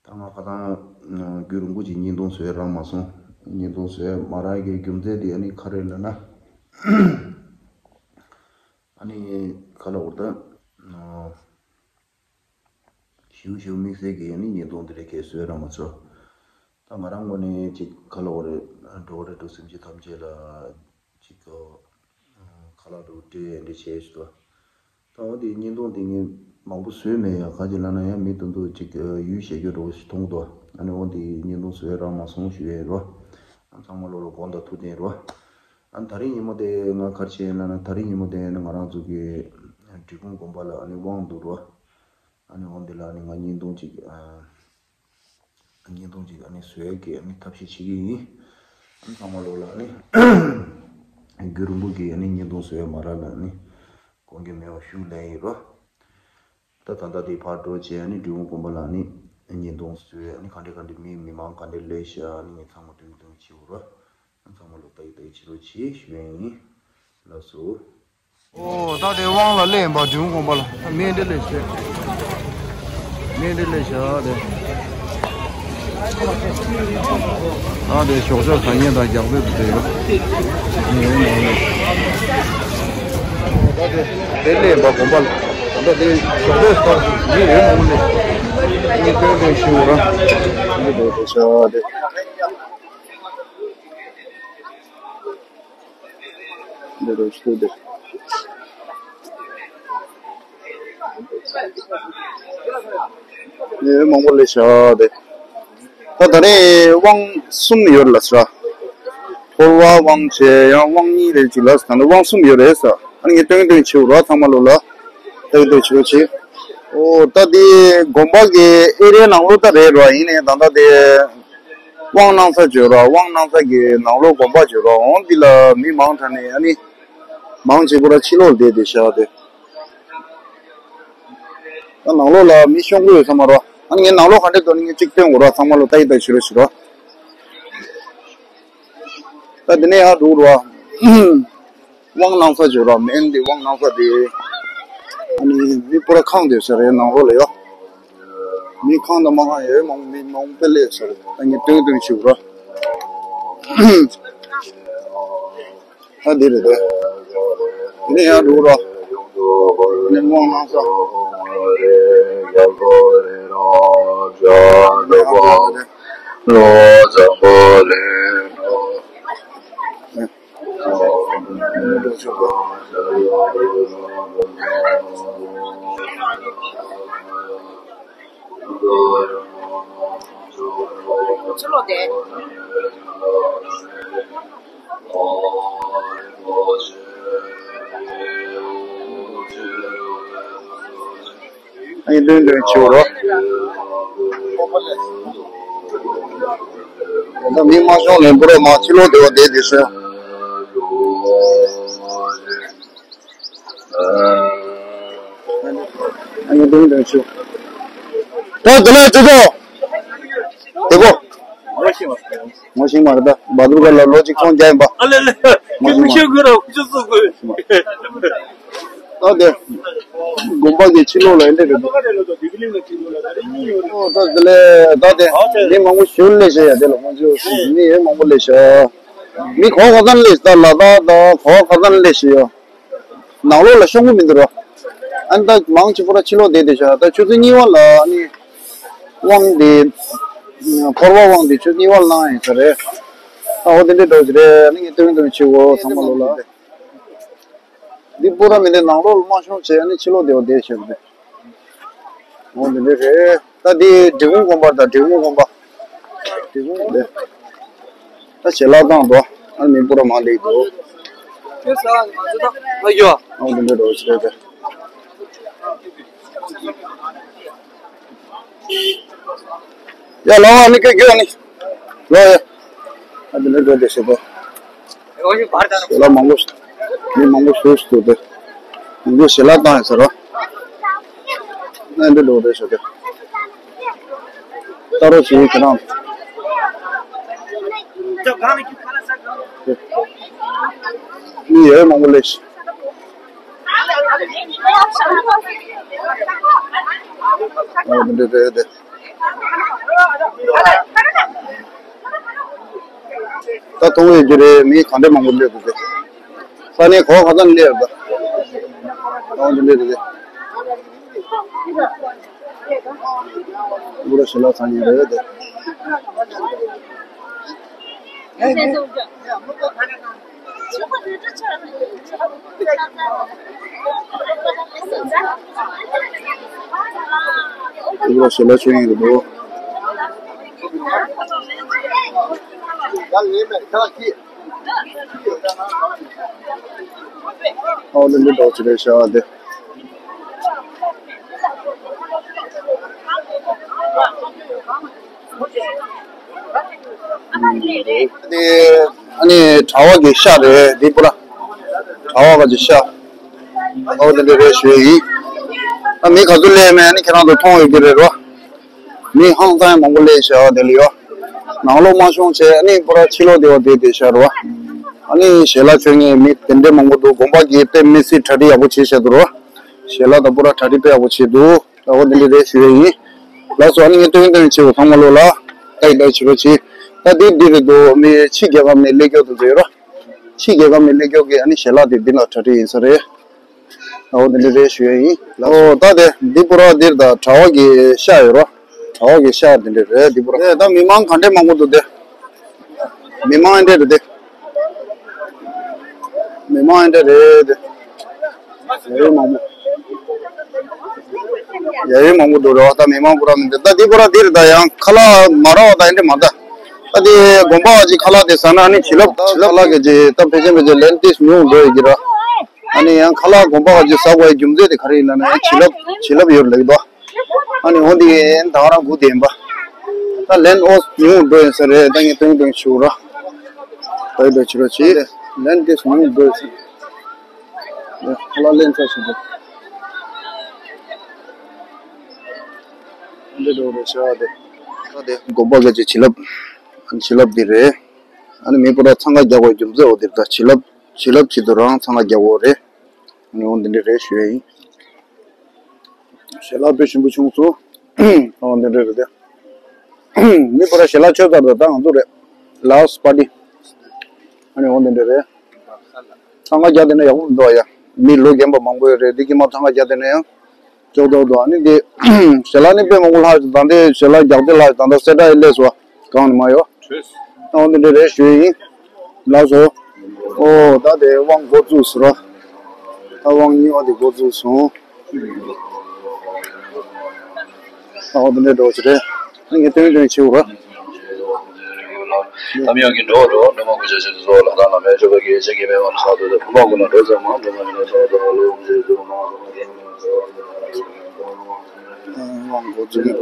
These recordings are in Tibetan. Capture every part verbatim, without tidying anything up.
ད་ང་ཁ་སང་རྒྱུན་རིང་པོ་ཅིག་བརྙན་ཐུང་བཟོས་རག་མ་སོང་། བརྙན་ཐུང་བཟོས་མ་རག་གི་རྒྱུ་མཚན་དེ་ཨ་ནི་ག་རེ་ལབ་ན། ཨ་ནི་ག་ལབ་དགོས་རེད་ད། ཞེ་པོ་ཞེ་པོ་དམིགས་བསལ་གྱི་ཨ་ནི་བརྙན་ཐུང་དེ་འདྲ་གས་བཟོས་རག་མ་སོང་། ད་ང་རང་ངོས་ནས་ཅིག་ག་ལབ་དགོས་རེད། འགྲོ་བ་རིགས་དྲུག་སེམས་ཅན་ཐམས་ཅད་ལ་ཅིག་ཁ་ལག་འདྲ་བོ་སྤྲད་ཡ་འདྲ་བྱས་ཤག་ད། ད་འོ་དེ་བརྙན་ཐུང་དེ་ངས་མང་པོ་བཟོས་མེད་ཡ། ག་ཅིག་ལབ་ན་ཡང་མི་དེ་ཚོ་ཅིག་ཡུལ་ཤེས་རྒྱུ་འདྲ་བོ་ཞིག་མཐོང་འདུག་ཨ་ནི་འོ་དེ་བརྙན་ཐུང་བཟོས་རག་མ་སོང་ཞུ་ཡས་རེད་བ། ཨ་ཚང་མ་ལོ་ལ་དགོངས་དག་ཐུགས་བདེན་རེད་བ། ཨ་ད་རིང་ཉིན་མོ་དེ་ང་ག་རེ་བྱས་ལབ་ན། ད་རིང་ཉིན་མོ་དེ་ནི་ང་རང་ཚོ་གི་འབྲས་སྤུངས་དགོན་པ་ལ་ཨ་ནི་དབང་འདུག་རེད་བ། ཨ་ནི་འོ་འདི་ལ་ཨ་ནི་ང་བརྙན་ཐུང་ཅིག་ཨ། བརྙན་ཐུང་ཅིག་ཨ་ནི་བཟོ་ཡས་ཀྱི་ཨ་ནི་ཐབས་ཤེས་བྱེད་ཀྱི་ཡིན། ཨ་ནི་ཚང་མ་ལོ་ལ་ཨ་ནི་རྒྱུན་རིང་པོ་གི་ཨ་ནི་བརྙན་ཐུང་བཟོ་ཡས་མ་རག་ལ་ཨ་ནི་དགོངས་འགལ་མེད་པ་ཞུ་ལེ་ཡིན་རོ། ད་ད་ལྟ་དེ་ཕར་འགྲོ་བྱས་ཨ་ནི་འབྲས་སྤུངས་དགོན་པ་ལ་ཨ་ནི་བརྙན་ཐུང་བཟོས། ཨ་ནི་ག་འདྲ་ག་འདྲ་མི་མི་མང་ག་འདྲ་སླེབས་ཤག་ཨ་ནི་ངས་ཚང་མ་སྟོན་སྟོན་བྱེད་འོ་རོ། ཨ་ནི་ཚང་མ་ལོ་ལྟ་ཡི་ལྟ་ཡི་བྱེད་རོགས་བྱེད་ཞུ་ཡས་ཡིན། ལགས་སོ། ཨོ་ད་དེ་དབང་ལ་སླེབས་ཡིན་པ། འབྲས་སྤུངས་དགོན་པ་ལ། ཨ་མི་འདི་སླེབས་ཤག་མི་འདི་སླེབས་ཤག་དེ། ད་དེ་ཞོགས་ཇ་ཟ་མཁན་དང་རྒྱགས་ཚོད་དེ་ཡོད། ད་དེ་དེ་སླེབས་ཡིན་པ་དགོན་པ་ལ། ད་དེ་ཞོགས་ཇ་ཟ་མི་ཡོད་མང་པོ་སླེབས། ངས་སྟོན་སྟོན་ཞུ་ར། འདི་འདྲ་ཤག་དེ། འདི་རུ་ཆུ་འདི། ཨེ་མང་པོ་སླེབས་ཤག་དེ། ད་ད་རེས་དབང་གསུམ་ཡོད་ལ་ས། ཕོར་བ་དབང་བྱས་ཡང་དབང་གཉིས་རེད་ཅིག་ལ་ས། ད་ནི་དབང་གསུམ་ཡོད་རེད་ས། ཨ་ནི་ངས་སྟོན་སྟོན་བྱེད་རོགས། ཚང་མ་ལོ་ལ་སྟོན་སྟོན་བྱེད་རོགས་བྱེད། ཨོ་ད་དེ་དགོན་པ་གི་ཨེ་རིའི་ནང་ལོགས་ད་རེད་རོ། ཡིན་ནའི་ད་ལྟ་དེ། དབང་གནང་ས་བརྗོད་རོགས། དབང་གནང་ས་གི་ནང་ལོགས་དགོན་པ་བརྗོད་རོགས། འོང་འདི་ལ་མི་མང་དྲགས་ནས་ཨ་ནི་མང་ཆེ་པོ་ར་ཕྱི་ལོགས་བསྡད་བསྡད་ཤག་དེ། ད་ནང་ལོགས་ལ་མི་ཤོང་གི་ཡོད་ས་མ་རོ། ཨ་ནི་ངས་ནང་ལོགས་ག་འདྲས་འདུག་ནི་ངས་གཅིག་སྟོན་དགོས་རོགས། ཚང་མ་ལོ་ལྟ་ཡི་ལྟ་ཡི་བྱེད་རོགས་བྱེད་རོགས། ད་འདི་ནས་ཡར་འགྲོ་རོགས། དབང་གནང་ས་བརྗོད་རོགས། མེན་དེ་དབང་གནང་ས་དེ། ཨ་ནི་མི་པོ་ར་ཁེངས་བསྡད་ས་རེད་ནང་ལོགས་ལ་ཡོ། མི་ཁེངས་དང་མ་ཁེངས་ཡོད་མང་མི་མང་པོ་སླེབས་ས་རེད། ཨ་ནི་སྟོན་སྟོན་བྱེད་དགོས་རོགས། ཨ་འདི་རེད་དོ། དེ་ནས་ཡར་འགྲོ་རོགས། དེ་ནས་དབང་གནང་ས། ཕྱི་ལོགས་བསྡད། ཨ་ནི་སྟོན་སྟོན་བྱེད་རོགས། ད་མི་མང་ཤོང་ནས་པོ་ར་མ་ཕྱི་ལོགས་བསྡད་པ་བསྡད་བསྡད་ཤག་ཨ་ནི་སྟོན་སྟོན་བྱེད། ད་དེ་ལ་ཅི་ཚོ། དེ་གོ། ངོ་ཤེས་མ་རེད་ད། བ་དུར་ག་ལ་ལོ་གཅིག་ཚོང་རྒྱག་ཡིན་པ། ཨ་ལེ་ལེ། ངོ་ཤེས་མ་རེད། ཨ་དེ། དགོན་པ་གི་ཕྱི་ལོགས་ལ་ཨེ་འདྲ་རེད་འདུག་ཨོ་ད་དེ་ལས་ད་དེ་མི་མང་པོ་ཞེ་པོ་སླེབས་ཤག་ཡ། དེ་ལ་ཁོང་ཚོ་མི་ཡོད་མང་པོ་སླེབས་ཤག་མི་ག་བ་ག་ས་ནས་སླེབས་ཤག་ད་ལ་དྭགས་དང་ག་བ་ག་ས་ནས་སླེབས་ཤག་ཡ། ནང་ལོགས་ལ་ཤོང་གི་མི་འདུག་ར། ཨ་ནི་ད་མང་ཆེ་པོ་ར་ཕྱི་ལོགས་བསྡད་བསྡད་ཤག་ད་ཆུ་ཚོད་གཉིས་པ་ལ་ཨ་ནི་དབང་དེ་ཕོར་པ་དབང་དེ་ཆུ་ཚོད་གཉིས་པ་ལ་གནང་ཡིན་ས་རེད། ཨ་འོ་དེ་འདྲའི་འགྲོ་གི་རེད། ཨ་ནི་ངས་སྟོན་སྟོན་བྱེད་དགོས་ཚང་མ་ལོ་ལ། འདི་པོ་ར་མི་འདི་ནང་ལོགས་ལ་མ་ཤོང་བྱས་ཨ་ནི་ཕྱི་ལོགས་བསྡད་པ་བསྡད་ཤག་རེད། འོ་དེ་འདྲ་རེད། ད་འདི་འབྲས་སྤུངས་དགོན་པ་རེད། ད་འབྲས་སྤུངས་དགོན་པ། འབྲས་སྤུངས་རེད། ད་ཞལ་ལག་བཏང་འདུག་ཨ་ནི་མི་སྤུ་ར་མང་ལེགས་འདུག་ཨ་ཡོ། ཨ་འདི་འདྲ་འགྲོ་ཞིག་རེད། ཡ་ལོ་ཨ་ནི་ཀེ་རྒྱུ་ཨ་ནི། ལོ་ཡ། ཨ་འདི་འདྲ་འགྲོ་དེ་ཞེ་པོ། ཞལ་ལག་མང་པོ། མི་མང་པོ་ཞིག་འདུག་སྟེ། མི་ཞལ་ལག་བཏང་ཡོད་ས་ར། ཨ་འདི་འགྲོ་དེ་ཞེ་པོ། ལྟ་རོགས་བྱེད་ཁྱེད་རང་། མི་ཡོད་མང་པོ་སླེབས་ཤག་ཨ་འདི་འདྲ་རེད་དེ། ད་མཐོང་ཡོད་རྒྱུ་རེད། མི་ག་འདྲ་མང་པོ་སླེབས་འདུག་སྟེ། ས་གནས་གོ་བ་ག་ཚང་སླེབས་ཡོད་པ། ཨོ་འདི་འདྲ་རེད་དེ། སྐུ་ར་ཞལ་ལག་ཚང་ཡིན་རེད་དེ། སྐུ་ར་ཞལ་ལག་ཚང་ཡིན་རེད་དོ། ཨོ་ལེ་ལེ་འགྲོ་ཆེ་རེད་ཤག་དེ། དེ་ཨ་ནི་གྲྭ་པ་གི་ཤག་རེད་འདི་པུ་ར། གྲྭ་པ་གི་ཤག་ཨོ་དེ་འདྲ་རེད་ཞུ་ཡི་ཡིན། ཨ་མི་ག་ཚོད་སླེབས་མེད་ཨ་ནི་ཁྱེད་རང་ཚོ་མཐོང་ཡོད་ཀྱི་རེད་རོ། མི་ཧང་སང་མང་པོ་སླེབས་ཤག་དེ་ལ་ཡོ། ནང་ལོགས་མ་ཤོང་བྱས་ཨ་ནི་པུ་ར་ཕྱི་ལོགས་དེ་བ་དེ་དེ་ཤག་རོ། ཨ་ནི་ཞལ་ལག་མཆོད་མཁན་མི་དེ་འདྲ་མང་པོ་འདུག་དགོན་པ་གི་དཔེ་མི་སྲིད་གྲ་སྒྲིག་ཡག་པོ་བྱས་ཤག་འདུག་རོ། ཞལ་ལག་དང་པུ་ར་གྲ་སྒྲིག་དཔེ་ཡག་པོ་བྱས་འདུག་ཨོ་འདི་འདྲ་རེད་ཞུ་ཡ་ཡིན། ལགས་སོ་ཨ་ནི་ངས་སྟོན་སྟོན་བྱེད་འོ་ཚང་མ་ལོ་ལ། ད་ཡི་ད་བྱེད་རོགས་བྱེད། ད་འདི་འདི་རེད་འདུག་མི་ཕྱི་རྒྱལ་ཁབ་ནས་སླེབས་སྐྱོ་དུ་འཛོལ་རོ། ཕྱི་རྒྱལ་ཁབ་ནས་སླེབས་སྐྱོ་གི་ཨ་ནི་ཞལ་ལག་དེ་འདི་ལ་གྲ་སྒྲིག་ཡིན་ས་རེད། ཨོ་འདི་འདྲ་རེད་ཞུ་ཡ་ཡིན། ལགས་སོ་ད་དེ་འདི་པུ་ར་འདིར་ད་གྲྭ་པ་གི་ཤག་ཡོད་རོ། གྲྭ་པ་གི་ཤག་འདི་འདྲ་རེད་འདི་པུ་ར། ཨེ་ད་མི་མང་ག་འདྲས་མང་པོ་འདུག་དེ། མི་མང་ཨེ་འདྲས་རེད་དེ། མི་མང་ཨེ་འདྲས་རེད་དེ། ཡ་ཡོད་མང་པོ། ཡ་ཡོད་མང་པོ་འདུག་རེད་བ། ད་མི་མང་པུ་ར་མི་འདུག་ད་འདི་པུ་ར་འདིར་ད་ཡང་ཁ་ལག་མ་རག་བ་ད་ཨེ་འདྲས་མ་ད། ད་དེ་དགོན་པ་བ་ཅིག་ཁ་ལག་དེ་ཟ་ན་ཨ་ནི་བྱིན་རླབས་བྱིན་རླབས་ལ་གི་ཅིག་ད་ཕལ་ཆེར་ཕལ་ཆེར་ལན་ཏིས་ཉུང་འགྲོ་ཡི་གི་ར། ཨ་ནི་ཡང་ཁ་ལག་དགོན་པ་བ་ཅིག་ཟ་དགོས་ཡ་རྒྱུ་མཚན་དེ་ག་རེ་ཡིན་ལབ་ན་ཡང་བྱིན་རླབས་བྱིན་རླབས་ཡོད་རེད་ལེགས་དོ། ཨ་ནི་འོ་འདི་ད་ག་རང་སྒུག་བསྡད་ཡིན་པ། ད་ལན་ཨོ་ཉུང་འགྲོ་ཡིན་ས་རེད། ད་ངས་སྟོན་སྟོན་ཞུ་ར། ད་ཡིན་འགྲོ་ཕྱི་རོ་ཕྱི་ལན་ཏིས་ཉུང་འགྲོ་ཡིན་ས་རེད། ཁ་ལག་ལེན་ཚར་ཞིག་འདུག་འདི་འགྲོ་རེད་ཤག་དེ། ད་དེ་དགོན་པ་ག་ཅིག་བྱིན་རླབས། བྱིན་རླབས་འདི་རེད། ཨ་ནི་མི་པུ་ར་འཚང་ཁ་རྒྱག་དགོས་རྒྱུ་མཚན་འོ་འདིར་ད་བྱིན་རླབས་བྱིན་རླབས་ཆེད་དུ་རང་འཚང་ཁ་རྒྱག་དགོས་རེད། ཨ་ནི་འོ་འདི་འདྲ་རེད་ཞུ་ཡ་ཡིན། ཞལ་ལག་དཔེ་ཞིམ་པོ་བྱུང་སོང་། ཨོ་འདི་འདྲ་རེད་དེ། མི་པུ་ར་ཞལ་ལག་མཆོད་ཚར་དང་ད་ང་ཚོ་རེད། ལཱསི་པར་ཊི། ཨ་ནི་འོ་འདི་འདྲ་རེད། འཚང་ཁ་རྒྱག་བསྡད་ན་ཡག་པོ་མི་འདུག་ཡ། མི་ལོ་རྒན་པ་མང་པོ་ཡོད་རེད། འདི་གི་མ་འཚང་ཁ་རྒྱག་བསྡད་ན་ཡང་། ཅོག་ཏོག་ཏོ་ཨ་ནི་འདི། ཞལ་ལག་ནི་དཔེ་མང་པོ་ལྷག་ད་ལྟའི་ཞལ་ལག་རྒྱག་དེ་ལྷག་ད་ལྟ་སེ་ཏྲ་ཡི་ལས་སོ། གང་ནི་མ་ཡོ། ཨོ་འདི་འདྲ་རེད་ཞུ་ཡིན། ལགས་སོ། ཨོ་ད་དེ་དབང་འགོ་བཙུགས་སོང་ར། ད་དབང་གཉིས་པ་དེ་འགོ་བཙུགས་སོང་། ཨོ་འདི་འདྲ་འགྲོ་ཆེ་རེད། ངས་སྟོན་སྟོན་བྱེད་འོ་ར། དབང་འགོ་བཙུགས་ནས་འགྲོ་ཆེ།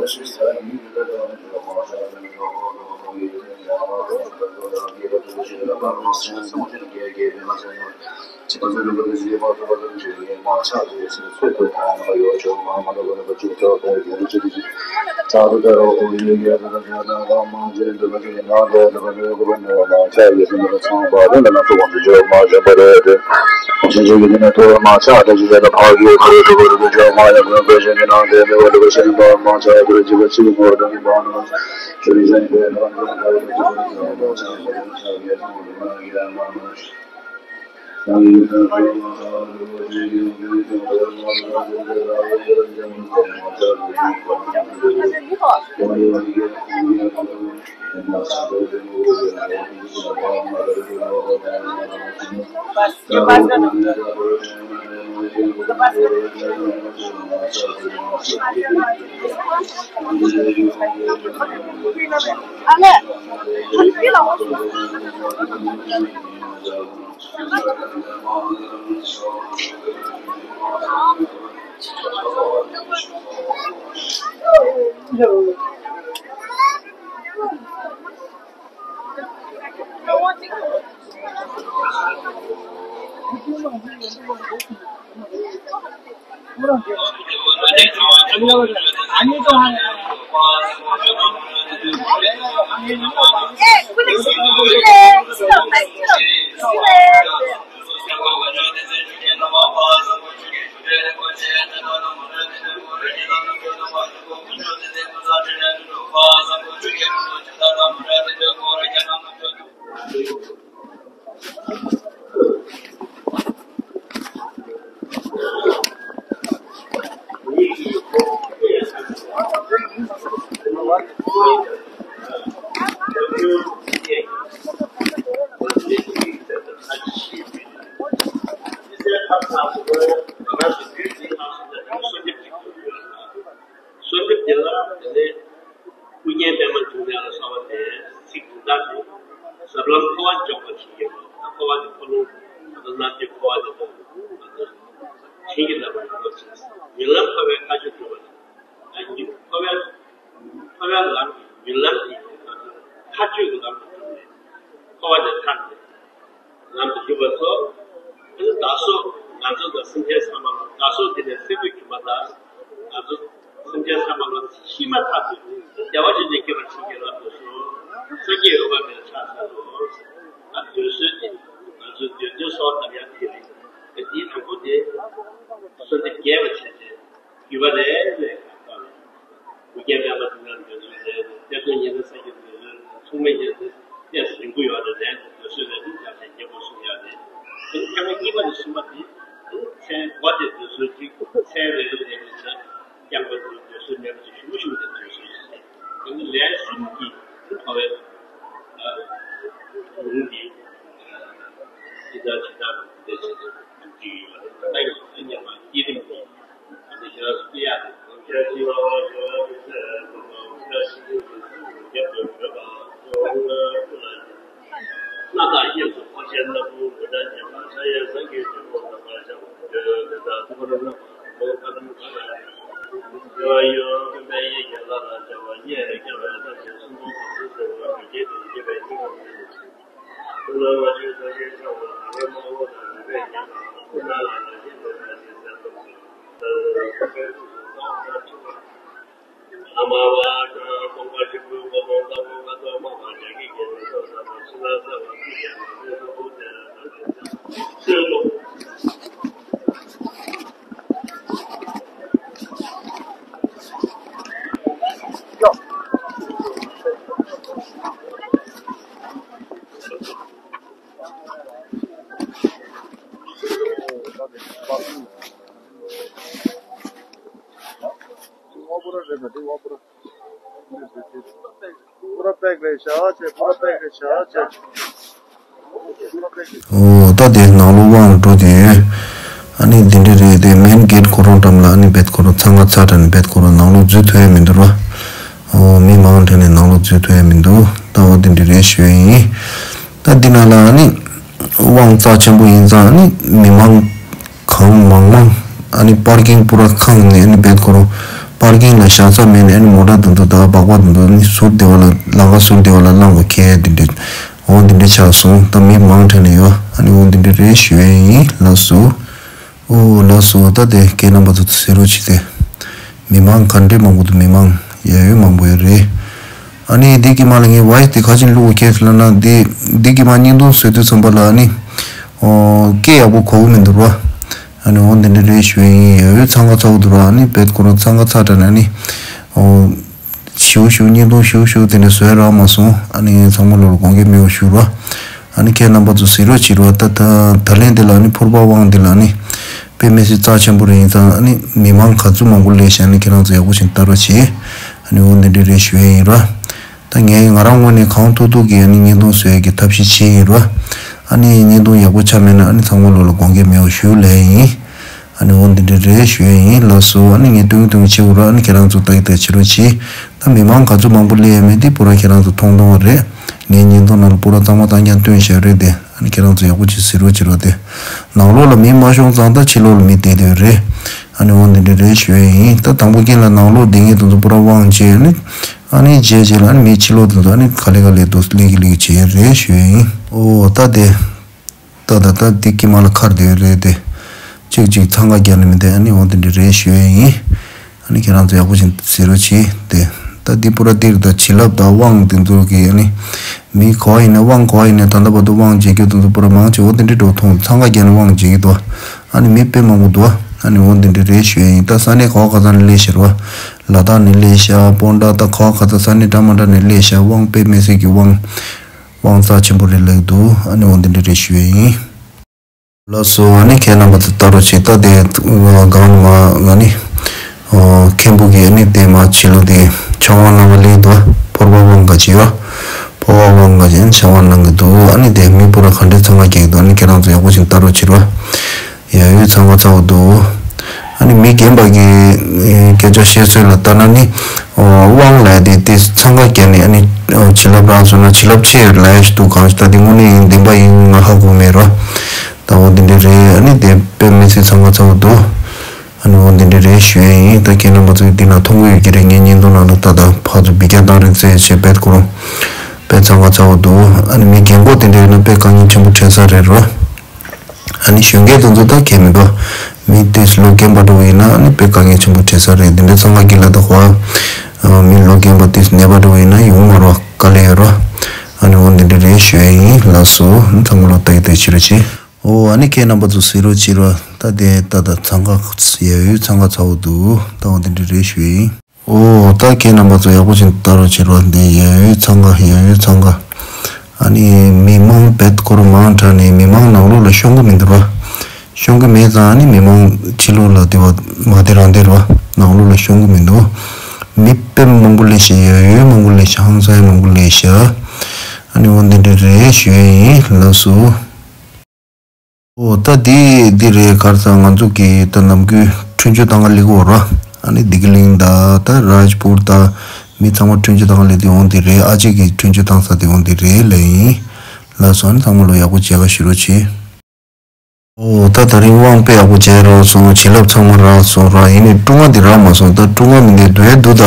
གསོལ་འདེབས་དེ་ལ་དེ་ནས་ཨུ་རྒྱན་པད་མ་འབྱུང་གནས་ལ་སོགས་པ་དེ་ཚིག་དོན་དག་དེ་ཟབ་ལམ་འཁོར་བ་འཇོག་པར་བྱེད་ཀྱི་ཡོད། འཁོར་བ་དེ་འཁོར་ལོ་ད་ལྟ་རྣམ་འབྱེད་འཁོར་བ་དེ་དང་། བྱིན་གྱིས་བརླབས་པའི་འཁོར་ལོ་ཆེ། ཉེ་ལམ་འཁོར་བའི་མཐའ་མཇུག་སྒྲུབ་པ་དང་། འཁོར་བའི་འཁོར་བའི་ལམ་གྱི་ཉེ་ལམ་གྱི་མཐའ་མཇུག་གི་ལམ་དུ་སྒྲུབ་ནས་འཁོར་བ་ལས་ཐར་ནས། ལམ་དུ་འཇུག་པ་སོགས། དེ་ནི་བདག་སོགས་ང་ཚོ་དང་སེམས་ཅན་ཚང་མ་ལ། བདག་སོགས་དེ་ནི་སྲིད་པའི་སྒྱུ་མ་ལྟར། ང་ཚོ་སེམས་ཅན་ཚང་མ་ལ་ཤི་མ་ཐག་ཏུ་བདེ་བ་ཅན་དུ་སྐྱེ་བར་བྱིན་གྱིས་བརླབ་ཏུ་གསོལ། སངས་རྒྱས་འོད་དཔག་མེད་ཕྱག་འཚལ་ལོ། ད་འདོད་གསོལ་ནི་ང་ཚོའི་འདོད་འདོད་སོགས་ལྟར་ཡང་དེ་རེད། དེའི་དང་པོ་དེ་གསོལ་འདེབས་རྒྱས་པར་བྱས་ཏེ། བརྒྱུད་པ་ལས་ལས་ཀ་ལྟ་བས། ཨུ་རྒྱན་པད་མ་འབྱུང་གནས་འདོད་གསོལ་ལས། གཏེར་སྟོན་ཉི་ཟླ་གསལ་གྱི་འདོད་གསོལ། མཚུངས་མེད་ཉི་ཟླ་ལྟས་སུ་རིང་པོ་ཡོད་རེད། ལན་དུ་འདོད་གསོལ་ལས་འདི་སྐྱབས་ཆེན་རྒྱལ་པོ་གསུང་ཡག་རེད། དེ་ནི་ཐེངས་མ་གཉིས་པ་དེ་གསུམ་པ་དེ། དེ་ནི་ཚན་དགུ་པ་དེ་འདོད་གསོལ་གཅིག་ཚན་རེ་རེ་ལས་འདི་ཚན་རྐྱང་པ་དེ་འདོད་གསོལ་མེད་པ་དེ་ཞུ་མ་ཞུ་དེ་འདོད་གསོལ་ཞིག་དེ་ནི་ལན་གསུམ་གྱིས་དེ་ནི་འཁོར་བའི་ལུང་འདི་ཇི་ལྟར་ཇི་ལྟར་འདོད་གསོལ་དེ་འདོད་ཀྱི་ཡོད་རེད། ད་ཡོད་ཚད་ཉམས་པ་བསྐྱེད་རིམ་གྱི། ཨོ། ད་དེ་ནང་ལོགས་དབང་འགྲོ་དེ་ཡོད། ཨ་ནི་འདི་འདྲ་རེད་དེ། མེན་གེ་ཊི་ཁོ་རང་འགྲམ་ལ་ཨ་ནི་བེད་ཁོ་རང་འཚང་ཁ་ཚ་དྲགས་ནས་བེད་ཁོ་རང་ནང་ལོགས་འཛུལ་ཐུབ་ཡ་མི་འདུག་ར། ཨོ། མི་མང་དྲགས་ནས་ནང་ལོགས་འཛུལ་ཐུབ་ཡ་མི་འདུག་ད་འོ་འདི་འདྲ་རེད་ཞུ་ཡ་ཡིན། ད་འདི་ནང་ལ་ཨ་ནི་དབང་རྩ་ཆེན་པོ་ཡིན་ཙང་ཨ་ནི་མི་མང་གང་མང་མང་ཨ་ནི་པར་ཀིང་པུ་ར་ཁང་ནས་ཨ་ནི་བེད་ཁོ་རང་པར་ཀིང་ལ་བཞག་ས་མེད་ནས་ཨ་ནི་མོ་ཊ་དེ་ཚོ་དང་སྦག་སྦག་དེ་ཚོ་ཨ་ནི་ཟུར་དེ་བ་ལ་ལམ་ཁ་ཟུར་དེ་བ་ལ་བླངས་པ་ཁེལ་འདི་འདྲ། འོ་འདི་འདྲ་ཆགས་སོང་། ད་མི་མང་དྲགས་ནས་ཡོད། ཨ་ནི་འོ་འདི་འདྲ་རེད་ཞུ་ཡ་ཡིན། ལགས་སོ། ཨོ་ལགས་སོ། ད་དེ་ཁྱེད་རྣམ་པ་ཚོ་གཟིགས་རོགས་བྱེད་དེ། མི་མང་ག་འདྲས་མང་པོ་འདུག་མི་མང་ཡ་ཡོད་མང་པོ་ཡོད་རེད། ཨ་ནི་འདི་གི་མ་ལ་ངས་ཝོ་ཡི་སི་དེ་ག་ཅིག་བླུགས་ཁྱེད་ལ་ན་འདི་འདི་གི་མ་བརྙན་ཐུང་བཟོས་དུས་ཙམ་པ་ལ་ཨ་ནི་ཨོ་སྐད་ཡག་པོ་གོ་གི་མི་འདུག་ར། ཨ་ནི་འོ་འདི་འདྲ་རེད་ཞུ་ཡ་ཡིན། ཡ་ཡོད་འཚང་ཁ་ཚ་བོ་འདུག་ར། ཨ་ནི་བེད་ཁོ་རང་འཚང་ཁ་ཚ་དྲགས་ནས་ཨ་ནི་ཨོ། ཞུ་ཞུ་བརྙན་ཐུང་ཞུ་ཞུ་དེ་འདྲ་བཟོས་རག་མ་སོང་། ཨ་ནི་ཚང་མ་ལོ་ལ་དགོངས་འགལ་མེད་པ་ཞུ་རོགས། ཨ་ནི་ཁྱེད་རྣམ་པ་ཚོ་གཟིགས་རོགས་བྱེད་རོགས། ད་ད་ད་ལན་འདི་ལ་ཨ་ནི་ཕུར་པ་དབང་འདི་ལ་ཨ་ནི་དཔེ་མི་སྲིད་རྩ་ཆེན་པོ་རེད། ཡིན་ཙང་ཨ་ནི་མི་མང་ག་ཚོད་མང་པོ་སླེབས་ཤག་ཨ་ནི་ཁྱེད་རང་ཚོ་ཡག་པོ་བྱས་ལྟ་རོགས་བྱེད། ཨ་ནི་འོ་འདི་འདྲ་རེད་ཞུ་ཡ་ཡིན་རོགས། ད་ངས་ང་རང་ངོས་ནས་གང་ཐུབ་ཐུབ་ཀྱིས་ཨ་ནི་བརྙན་ཐུང་བཟོ་ཡ་གི་ཐབས་ཤེས་བྱས་ཡིན་རོགས། ཨ་ནི་བརྙན་ཐུང་ཡག་པོ་ཆགས་མེད་ན་ཨ་ནི་ཚང་མ་ལོ་ལ་དགོངས་འགལ་མེད་པ་ཞུ་ལེ་ཡིན། ཨ་ནི་འོ་འདི་འདྲ་རེད་ཞུ་ཡ་ཡིན། ལགས་སོ། ཨ་ནི་ངས་སྟོན་གྱི་སྟོན་གྱི་བྱེད་འུ་ར། ཨ་ནི་ཁྱེད་རང་ཚོ་ལྟ་གི་ལྟ་གི་བྱེད་རོགས་གྱིས། ད་མི་མང་ག་ཚོད་མང་པོ་སླེབས་ཡ་མེད་དེ་པུ་ར་ཁྱེད་རང་ཚོ་མཐོང་མཐོང་བ་རེད། ངའི་བརྙན་ཐུང་ནང་ལ་པུ་ར་གཙང་མ་གཙང་རྐྱང་སྟོན་བཞག་རེད་དེ། ཨ་ནི་ཁྱེད་རང་ཚོ་ཡག་པོ་ཅིག་གཟིགས་རོགས་བྱེད་རོགས་དེ། ནང་ལོགས་ལ་མི་མ་ཤོང་ཙང་ད་ཕྱི་ལོགས་ལ་མི་བསྡད་བསྡད་རེད། ཨ་ནི་འོ་འདི་འདྲ་རེད་ཞུ་ཡ་ཡིན། ད་དང་པོ་རྐྱེན་ལ་ནང་ལོགས་བསྡད་མཁན་དེ་ཚོ་པུ་ར་དབང་བྱས་ཨ་ནི། ཨ་ནི་རྗེས་རྗེས་ལ་ཨ་ནི་མི་ཕྱི་ལོགས་དེ་ཚོ་ཨ་ནི་ག་ལེ་ག་ལེ་འདུག་སླེབས་ཀྱི་སླེབས་ཀྱི་བྱས་རེད་ཞུ་ཡ་ཡིན། ཨོ་ད་དེ། ད་ད་ད་འདི་ཀྱི་མ་ལ་ཁར་དེ་རེད་དེ། གཅིག་གཅིག་འཚང་ཁ་རྒྱག་ནི་མི་འདུག་ཨ་ནི་འོ་དེ་འདྲ་རེད་ཞུ་ཡ་ཡིན། ཨ་ནི་ཁྱེད་རང་ཚོ་ཡག་པོ་ཞིག་གཟིགས་རོགས་གྱིས་དེ། ད་འདི་པུ་ར་འདིར་ད་བྱིན་རླབས་དང་དབང་དེ་ཚོ་གི་ཨ་ནི། མི་ག་བ་ཡིན་ན་དབང་ག་བ་ཡིན་ན་ད་ལྟ་བར་དུ་དབང་བྱེད་རྒྱུ་དེ་ཚོ་པུ་ར་མང་ཆེ་འོ་དེ་འདྲ་འགྲོ་མཐོང་འཚང་ཁ་རྒྱག་ནི་དབང་བྱེད་ཀྱི་འདུག་ཨ་ནི་མི་དཔེ་མང་པོ་འདུག་ཨ་ནི་འོ་དེ་འདྲ་རེད་ཞུ་ཡ་ཡིན། ད་ས་གནས་ག་བ་ག་ས་ནས་སླེབས་ཤག་ར། ལ་དྭགས་ནས་སླེབས་ཤག་སྤོན་ཊ་ད་ག་བ་ག་ས་ས་གནས་འདྲ་མ་འདྲ་ནས་སླེབས་ཤག་དབང་དཔེ་མི་སྲིད་ཀྱི་དབང་། དབང་རྩ་ཆེན་པོ་རེད་ལབ་འདུག་ཨ་ནི་འོ་འདི་འདྲ་རེད་ཞུ་ཡ་ཡིན། ལགས་སོ། ཨ་ནི་ཁྱེད་རྣམ་པ་ཚོ་ལྟ་རོགས་བྱེད། ད་དེ་སྒང་ནས་མ་ང་ནི་ཨོ་མཁན་པོ་གིས་ཨ་ནི་དེ་མ་བྱེད་ལུགས་དེ་ཆང་བ་རྣམ་པ་ལེན་འདུག་ཕོར་པ་དབང་ག་ཅི་ཡོད། ཕོར་པ་དབང་ག་ཅན་བྱ་བ་གནང་གི་འདུག་ཨ་ནི་དེ་མི་པོ་ར་ག་འདྲའི་འཚང་ཁ་རྒྱག་གི་འདུག་ཨ་ནི་ཁྱེད་རང་ཚོ་ཡག་པོ་ཞིག་ལྟ་རོགས་བྱེད་རོགས། ཡ་ཡོད་འཚང་ཁ་ཚ་བོ་འདུག་ཨ་ནི་མི་རྒན་པ་གི་སྐད་ཆ་བཤད་སྲོལ་ལ་ལྟ་ན་ནི། དབང་ལ་དེ་དེ་འཚང་ཁ་རྒྱག་ནས་ཨ་ནི་བྱིན་རླབས་རག་སོང་ན་བྱིན་རླབས་ཆེ་ཡོད་ལ་ཡ་ཞིག་འདུག་གང་ཞིག་ད་དེ་དངོས་གནས་ཡིན་བདེན་པ་ཡིན་ང་ཧ་གོ་མེད་རོ། ད་འོ་དེ་འདྲ་རེད། ཨ་ནི་དེ་དཔེ་མི་སྲིད་འཚང་ཁ་ཚ་བོ་འདུག་ཨ་ནི་འོ་འདི་འདྲ་རེད་ཞུ་ཡས་ཡིན། ད་ཁྱེད་རྣམ་པ་ཚོས་འདི་ན་མཐོང་གི་ཡོད་ཀྱི་རེད། ངའི་བརྙན་ཐུང་ནང་ལ་ད་ད་ཕར་ཚུར་འབུད་རྒྱག་བཏང་རེད་ཟེར་བྱས་བེད་ཁོ་རང་དཔེ་འཚང་ཁ་ཚ་བོ་འདུག་ཨ་ནི་མི་རྒན་གོག་དེ་འདྲ་ཡོད་ན་དཔེ་དཀའ་ངལ་ཆེན་པོ་འཕྲད་ས་རེད་རོ། ཨ་ནི་གཞོན་སྐྱེས་དེ་ཚོ་ད་གལ་མི་འདུག་མི་དེ་ལོ་རྒན་པ་འདྲ་བོ་ཡིན་ན་ཨ་ནི་དཔེ་དཀའ་ངལ་ཆེན་པོ་འཕྲད་ས་རེད། འདི་འདྲ་འཚང་ཁ་གི་ལ་ད་ཧོ། མི་ལོ་རྒན་པ་དེ་ནད་པ་འདྲ་བོ་ཡིན་ན་ཡོང་མ་རོགས་དཀའ་ལས་ཡོད་རོ། ཨ་ནི་འོ་འདི་འདྲ་རེད་ཞུ་ཡས་ཡིན། ལགས་སོ། ཚང་མ་ལོ་ལྟ་ཡི་ལྟ་ཡི་བྱེད་རོགས་བྱེད། ཨོ་ཨ་ནི་ཁྱེད་རྣམ་པ་ཚོ་གཟིགས་རོགས་བྱེད་རོགས། ད་དེ་ད་ད་འཚང་ཁ་ཡ་ཡོད་འཚང་ཁ་ཚ་བོ་འདུག་ད་འོ་དེ་འདྲ་རེད་ཞུ་ཡིན། ཨོ་ད་ཁྱེད་རྣམ་པ་ཚོ་ཡག་པོ་ཞིག་ལྟ་རོགས་བྱེད་རོགས། འདི་ཡ་ཡོད་འཚང་ཁ་ཡ་ཡོད་འཚང་ཁ། ཨ་ནི་མི་མང་བེད་ཁོ་རང་མང་དྲགས་ནས་མི་མང་ནང་ལོགས་ལ་ཤོང་གི་མི་འདུག་ར། ཤོང་གི་མེད་ཙང་ཨ་ནི་མི་མང་ཕྱི་ལོགས་ལ་དེ་བ་མ་བདེ་རང་བདེ་ར་ནང་ལོགས་ལ་ཤོང་གི་མི་འདུག་མི་དཔེ་མང་པོ་སླེབས་ཤག་ཡ་ཡོད་མང་པོ་སླེབས་ཤག་ཧང་སང་མང་པོ་སླེབས་ཤག་ཨ་ནི་འོ་འདི་འདྲ་རེད་ཞུ་ཡས་ཡིན། ལགས་སོ། ཨོ་ད་འདི་འདི་རེད། ག་རེ་ཟེར་ང་ཚོ་གི་ད་ནམ་རྒྱུན་འཕྲིན་བཅོལ་བཏང་ག་སླེབས་ཀྱི་ཡོད་ར། ཨ་ནི་བདེ་སྐྱིད་གླིང་དང་ད་རཱཇ་པུར་དང་མི་ཚང་མ་འཕྲིན་བཅོལ་བཏང་ག་སླེབས་དུས་འོང་འདི་རེད། ཨ་ཅེ་གི་འཕྲིན་བཅོལ་བཏང་ས་དེ་འོང་འདི་རེད་ལབ་ཡིན། ལགས་སོ། ཨ་ནི་ཚང་མ་ལོ་ཡག་པོ་མཇལ་ཁ་ཞུ་རོགས་བྱེད། ཨོ་ད་ད་རིང་དབང་དཔེ་ཡག་པོ་མཇལ་རག་སོང་། བྱིན་རླབས་ཚང་མ་རག་སོང་ར། ཡིན་ནའི་ཀྲུང་ང་འདི་རག་མ་སོང་། ད་ཀྲུང་ང་མི་འདི་འདུག་ཡ་འདུག་ད་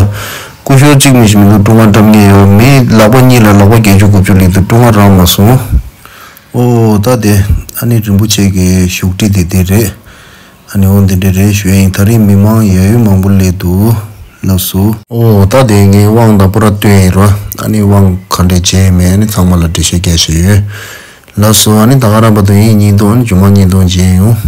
སྐུ་ཞབས་གཅིག་མི་ཞིག་མི་འདུག་ཀྲུང་ང་བཀྲམ་མཁན་ཡོད་མི་ལག་པ་གཉིས་ལ་ལག་པ་བརྒྱད་ཅུ་དགུ་བཅུ་སླེབས་འདུག་ཀྲུང་ང་རག་མ་སོང་། ཨོ་ད་དེ་ཨ་ནི་རིན་པོ་ཆེ་གི་བཞུགས་ཁྲི་དེ་དེ་རེད། ཨ་ནི་འོ་འདི་འདྲ་རེད་ཞུ་ཡིན། ད་རིང་མི་མང་ཡ་ཡོད་མང་པོ་སླེབས་འདུག་ལགས་སོ། ཨོ་ད་དེ་ངའི་དབང་དང་པོ་ར་སྟོན་ཡིན་ར། ཨ་ནི་དབང་ག་འདྲས་བྱས་མེད་ཨ་ནི་ཚང་མ་ལ་འགྲེལ་བཤད་རྒྱག་བཞིན་ཡོད། ལགས་སོ། ཨ་ནི་ད་ག་རང་པ་དུ་ཡིན་བརྙན་ཐུང་ཨ་ནི་མཇུག་མ་བརྙན་ཐུང་མཇལ་ཡོང་།